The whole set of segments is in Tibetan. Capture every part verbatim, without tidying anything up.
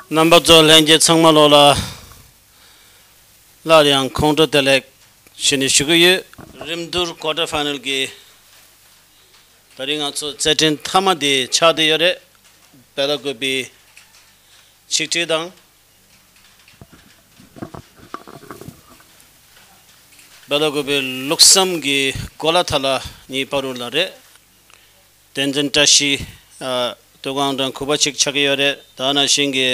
རྣམ་པ་ཚོ་ལྷན་རྒྱས་ཚང་མ་ལོ་ལ་སླར་ཡང་ཁོང་ཁྲོ་བདེ་ལེགས་ཞུ་ནས་ཞུ་གི་ཡོད། རིམ་བསྡུར་ཀོ་ཊར་ཕའི་ནལ་གྱི་ད་རིང་ང་ཚོ་རྩེད་འགྲན་མཐའ་མ་དེ་ཆགས་བསྡད་ཡོད་རེད། བེ་ལ་ཀུ་པི་ཆིག་ཁྲི་དང་བེ་ལ་ཀུ་པི་ལུགས་བསམ་གྱི་གོ་ལ་ཐ་ལ་གཉིས་བར་དུ་ལ་རེད། བསྟན་འཛིན་བཀྲ་ཤིས། ཨ། སྟོད་ཁ་ཨང་གྲངས་དགུ་པ་གཅིག་ཆགས་ཀྱི་ཡོད་རེད། ད་ནང་བཞིན་གྱི་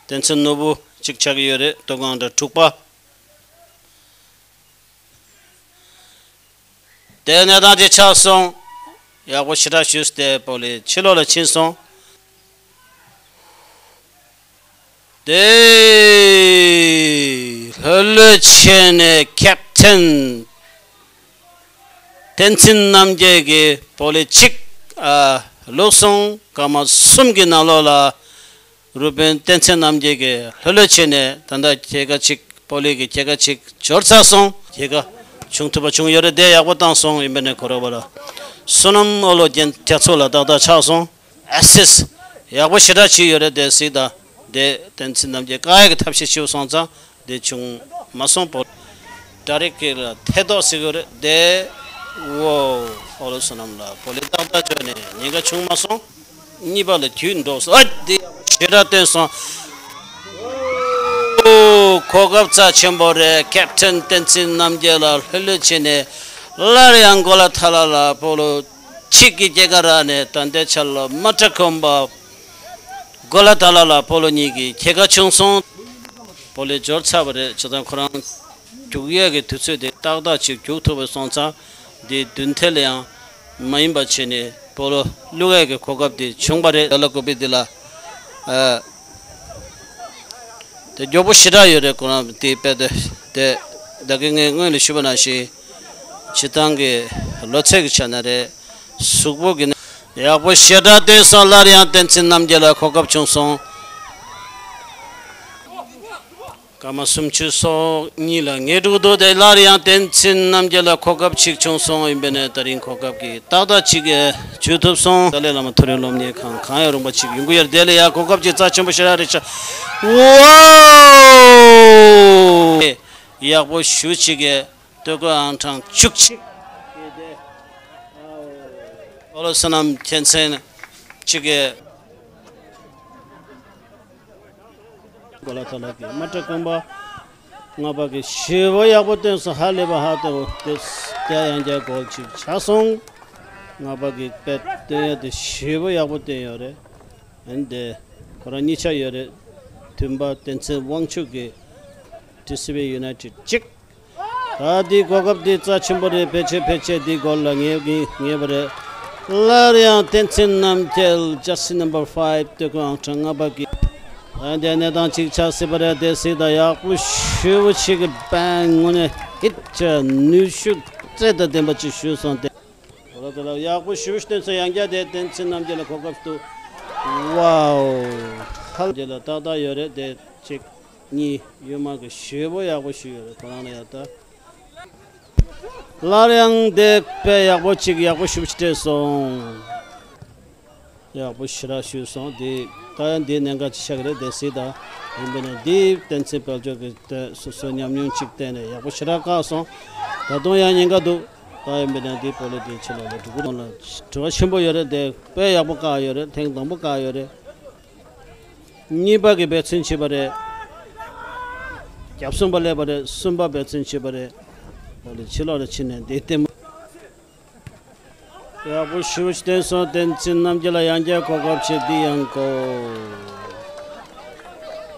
བསྟན་འཛིན་ནོར་བུ་གཅིག་ཆགས་ཀྱི་ཡོད་རེད། སྟོད་ཁ་ཨང་གྲངས་དྲུག་པ། དེ་གནས་སྟངས་དེ་ཆགས་སོང་། ཡག་པོ་ཞེ་དྲག་ཞུས་ཏེ་བོ་ལི་ཕྱི་ལོགས་ལ་ཕྱིན་སོང་། དེ་ལྷོད་ལྷོད་བྱས་ནས་ཁེབ་ཐན་བསྟན་འཛིན་རྣམ་རྒྱལ་གྱིས་བོ་ལི་གཅིག་ཨ་བླུགས་སོང་། སྐར་མ་གསུམ་གྱི་ནང་ལོགས་ལ་རུ་དཔོན་བསྟན་འཛིན་རྣམ་རྒྱལ་གྱིས་ལྷོད་ལྷོད་བྱས་ནས་ད་ལྟ་ཁྱེད་ཀ་གཅིག་བོ་ལི་གི་ཁྱེད་ཀ་གཅིག་འབྱོར་ཚར་སོང་། ཁྱེད་ཀ་བྱུང་ཐུབ་པ་བྱུང་ཡོད་རེད། དེ་ཡག་པོ་བཏང་སོང་། ཡིན་པ་ནས་ཁོ་ར་བ་ལ་བསོད་ནམས་ཨོ་ལོ་རྒྱན་རྒྱ་མཚོ་ལ་ཏག་ཏག་ཆགས་སོང་། ཨེ་སིས་ཡག་པོ་ཞེ་དྲག་བྱས་ཡོད་རེད། དེ་སྲིད་ད་དེ་བསྟན་འཛིན་རྣམ་རྒྱལ་བཀག་ཡག་གི་ཐབས་ཤེས་བྱས་སོང་ཙང་དེ་བྱུང་མ་སོང་། བོ་ཌ་རེག་ལ་ཐེ་གཏོགས་ཟེར་གྱི་རེད་དེ། འོ་ཨོ་ལོ་བསོད་ནམས་ལ་བོ་ལི་ཏག་ཏག་བྱས་ནས་ཉེན་ཁ་བྱུང་མ་སོང་། གཉིས་པ་ལ་དུས་འགྲོ་སོང་། ཨ་དེ་ཞེ་དྲག་བསྟན་སོང་། འོ་གོ་སྐབས་རྩ་ཆེན་པོ་རེད། ཁེབ་ཐན་བསྟན་འཛིན་རྣམ་རྒྱལ་ལ་ལྷོད་ལྷོད་བྱས་ནས་སླར་ཡང་གོ་ལ་ཐ་ལ་ལ་བོ་ལི་གཅིག་གི་སྐྱེད་ཀ་རག་ནས་ད་ལྟའི་ཆར་ལ་མ་ཏྲ་གོམ་པ་གོ་ལ་ཐ་ལ་ལ་བོ་ལི་གཉིས་ཀྱི་ཁྱེད་ཀ་བྱུང་སོང་། བོ་ལི་འབྱོར་ཚར་བ་རེད། བྱས་ཙང་ཁོ་རང་རྒྱུག་ཡས་ཀྱི་དུས་ཚོད་དེ་ཏག་ཏག་ཅིག་རྒྱུག་ཐུབ་པ་སོང་ཙང་དེ་མདུན་ཐད་ལ་ཡང་མ་ཡིན་པ་བྱས་ནས་བོ་ལི་བླུག་ཡས་ཀྱི་གོ་སྐབས་དེ་བྱུང་བ་རེད། བེ་ལ་ཀུ་པི་འདི་ལ་ཨ་དེ་མགྱོགས་པོ་ཞེ་དྲག་ཡོད་རེད། ཁོ་རང་དེ་དཔེ་དེ་དེ་ད་གིན་ངས་སྔོན་ལ་ཞུས་པ་ནང་བཞིན་སྤྱིར་བཏང་གི་ལོ་ཚད་ཀྱི་ཆ་ནས་རེད། གཟུགས་པོ་གི་ནི་ཡག་པོ་ཞེ་དྲག་བསྟན་སོང་། སླར་ཡང་བསྟན་འཛིན་རྣམ་རྒྱལ་ལ་གོ་སྐབས་བྱུང་སོང་། སྐར་མ་སུམ་ཅུ་སོ་གཉིས་ལ་ངེས་འགྲོ་འདུག་དེ་སླར་ཡང་བསྟན་འཛིན་རྣམ་རྒྱལ་ལ་གོ་སྐབས་ཅིག་བྱུང་སོང་། ཡིན་པས་ན་ད་རིང་གོ་སྐབས་ཀྱི་ཏག་ཏག་ཅིག་གིས་འཇུ་ཐུབ་སོང་། ཏཱ་ལའི་བླ་མ་མཐོ་རིམ་སློབ་གཉེར་ཁང་གང་ཡང་རུང་བ་ཅིག་ཡོང་གི་ཡོད་རེད། དེ་ལ་ཡང་གོ་སྐབས་ཀྱི་རྩ་ཆེན་པོ་ཞེ་དྲག་རེད་ཤག་འོ་ཡག་པོ་ཞེ་ཅིག་གིས་སྟོད་གོས་ཨང་གྲངས་བཅུ་གཅིག་ཨོ་ལོ་བསོད་ནམས་མཁྱེན་བརྩེ་ཅིག་གིས། གོ་ལ་ཐ་ལ་གི་མ་ཏྲ་གོམ་པ་ལྔ་པ་གི་ཞེ་པོ་ཡག་པོ་བསྟན་སོང་། ཧ་ལས་པ་ཧ་ཏོ་དེ་དེ་ཡང་བསྐྱར་གོལ་ཅིག་ཆགས་སོང་། ལྔ་པ་གི་དཔེ་སྟོན་ཡ་དེ་ཞེ་པོ་ཡག་པོ་བསྟན་ཡོད་རེད། ཨན་དེ་ཁོ་རང་གཉིས་ཆ་ཡོད་རེད། བདུན་པ་བསྟན་འཛིན་དབང་ཕྱུག་གི་ཊི་སི་ཝི་ཡུ་ནའི་ཊེཌ་གཅིག་ད་འདི་གོ་སྐབས་འདི་རྩ་ཆེན་པོ་རེད། ཕལ་ཆེར་ཕལ་ཆེར་འདི་གོལ་ལ་ངེས་ངེས་ངེས་པ་རེད། སླར་ཡང་བསྟན་འཛིན་རྣམ་རྒྱལ་ཇར་སི་ནམ་བར་ཕའིབ་སྟོད་གོས་ཨང་གྲངས་ལྔ་པ་གི་ད་འདི་གནས་སྟངས་ཅིག་ཆགས་སྲིད་པ་རེད། དེ་སྲིད་ད་ཡག་པོ་ཞེ་པོ་ཅིག་གི་བན་དངོས་གནས་ཧིཊ་ནུས་ཤུགས་རྩལ་དང་ལྡན་པ་ཅིག་ཞུས་སོང་སྟེ། གོ་ལ་དེ་ལ་ཡག་པོ་ཞེ་པོ་ཞིག་བསྟན་སོང་། ཡང་བསྐྱར་དེ་བསྟན་འཛིན་རྣམ་རྒྱལ་ལ་གོ་སྐབས་འདུག་ཝའོ། ཧ་ལས་ལ་ཏག་ཏག་ཡོད་རེད་དེ་ཅིག་གཉིས་ཡོད་མ་གི་ཞེ་པོ་ཡག་པོ་ཞིག་ཡོད་རེད། ཁོ་རང་ལ་ཡག་ད། སླར་ཡང་དེ་དཔེ་ཡག་པོ་ཅིག་ཡག་པོ་ཞེ་པོ་ཅིག་སྤྲད་སོང་། ཡག་པོ་ཞེ་དྲག་ཞུས་སོང་། དེ་ད་ཡང་དེ་གནད་འགག་ཅིག་ཆགས་ཀྱི་རེད། དེ་སྲིད་ད་ཡིན་པས་ན་དེ་བསྟན་འཛིན་དཔལ་འབྱོར་གྱི་དེ་སོ་སོའི་ཉམས་མྱོང་ཅིག་བསྟན་ནས་ཡག་པོ་ཞེ་དྲག་བཀག་སོང་། ད་དུང་ཡང་ཉེན་ཁ་འདུག་ད་ཡིན་པས་ན་དེ་བོ་ལི་དེ་ཕྱི་ལོགས་ལ་འགྲོ་གི་འདུག་ལ་དྲི་བ་ཆེན་པོ་ཡོད་རེད། དེ་དཔེ་ཡག་པོ་བཀག་ཡོད་རེད། ཐེངས་དང་པོ་བཀག་ཡོད་རེད། གཉིས་པ་གི་འབད་བརྩོན་བྱས་པ་རེད། བརྒྱབ་གསུམ་པ་སླེབས་པ་རེད། གསུམ་པ་འབད་བརྩོན་བྱས་པ་རེད། ཨོ་ལེ་ཕྱི་ལོགས་ལ་ཕྱིན་ནས་འདི་ལྟད་མོ། ཡག་པོ་ཞེ་པོ་ཞིག་བསྟན་སོང་། བསྟན་འཛིན་རྣམ་རྒྱལ་ལ་ཡང་བསྐྱར་གོ་སྐབས་ཤིག་འདི་ཡང་གོ།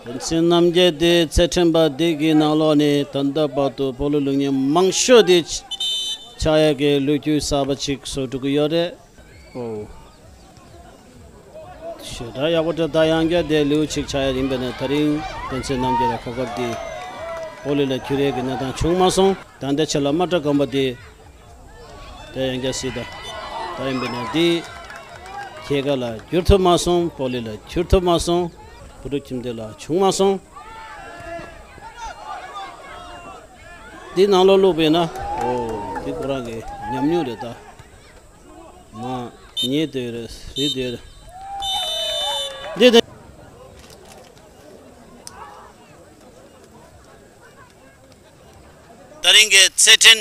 བསྟན་འཛིན་རྣམ་རྒྱལ་དེ་རྩེད་འགྲན་པ་འདི་གི་ནང་ལོགས་ནས་ད་ལྟ་བར་དུ་བོ་ལོ་ལུགས་གཉིས་མང་ཤོས་དེ་ཆགས་ཡག་གི་ལོ་རྒྱུས་གསར་པ་ཅིག་བཟོ་འགྲོ་གི་ཡོད་རེད། ཨོ། ཞེ་དྲག་ཡག་པོ་འདྲ། ད་ཡང་བསྐྱར་དེ་ལེའུ་གཅིག་ཆགས་ཡ་ཡིན་པས་ན། ད་རིང་བསྟན་འཛིན་རྣམ་རྒྱལ་ལ་གོ་སྐབས་འདི་ཨོ་ལི་ལ་འགྱུར་ཡས་ཀྱི་གནས་སྟངས་བྱུང་མ་སོང་། ད་ལྟའི་ཆ་ལ་མ་ཏྲ་གོམ་པ་འདི་དེ་ཡང་བསྐྱར་སྲིད་ད། ད་ཡིན་པས་ན་འདི་ཁྱེད་ཀ་ལ་འགྱུར་ཐུབ་མ་སོང་། ཨོ་ལི་ལ་འགྱུར་ཐུབ་མ་སོང་། བུ་ཕྲུག་ཁྱིམ་སྡེ་ལ་བྱུང་མ་སོང་། འདི་ནང་ལོགས་བླུགས་པས་ན། ཨོ། འདི་ཁོ་རང་གི་ཉམས་མྱོང་རེད་ད། མ། ཉེས་དེ་རེད། རེད་དེ་རེད། འདི་དེ། ད་རིང་གི་རྩེད་འགྲན་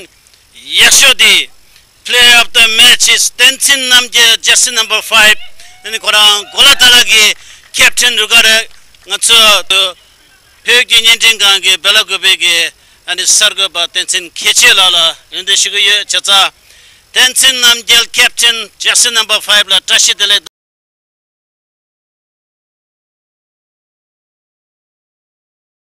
ཡག་ཤོས་དེ། Player of the match is བསྟན་འཛིན་རྣམ་རྒྱལ, jersey number five. ཨ་ནི་ཁོ་རང་གོ་ལ་ཏཱ་ལ་གི་ཁེབ་ཊན་རུ་ཁག་རེད། ང་ཚོ་བོད་ཀྱི་བརྙན་འཕྲིན་ཁང་གི་སྦེལ་ཀོབ་པའི་གི་ཨ་ནི་གསར་འགོད་པ་བསྟན་འཛིན་མཁས་ཆེན་ལགས་ལ་འོས་འདེམས་ཞུ་གི་ཡོད། བྱས་ཙང་བསྟན་འཛིན་རྣམ་རྒྱལ་ཁེབ་ཊན་jersey number five ལ་བཀྲ་ཤིས་བདེ་ལེགས།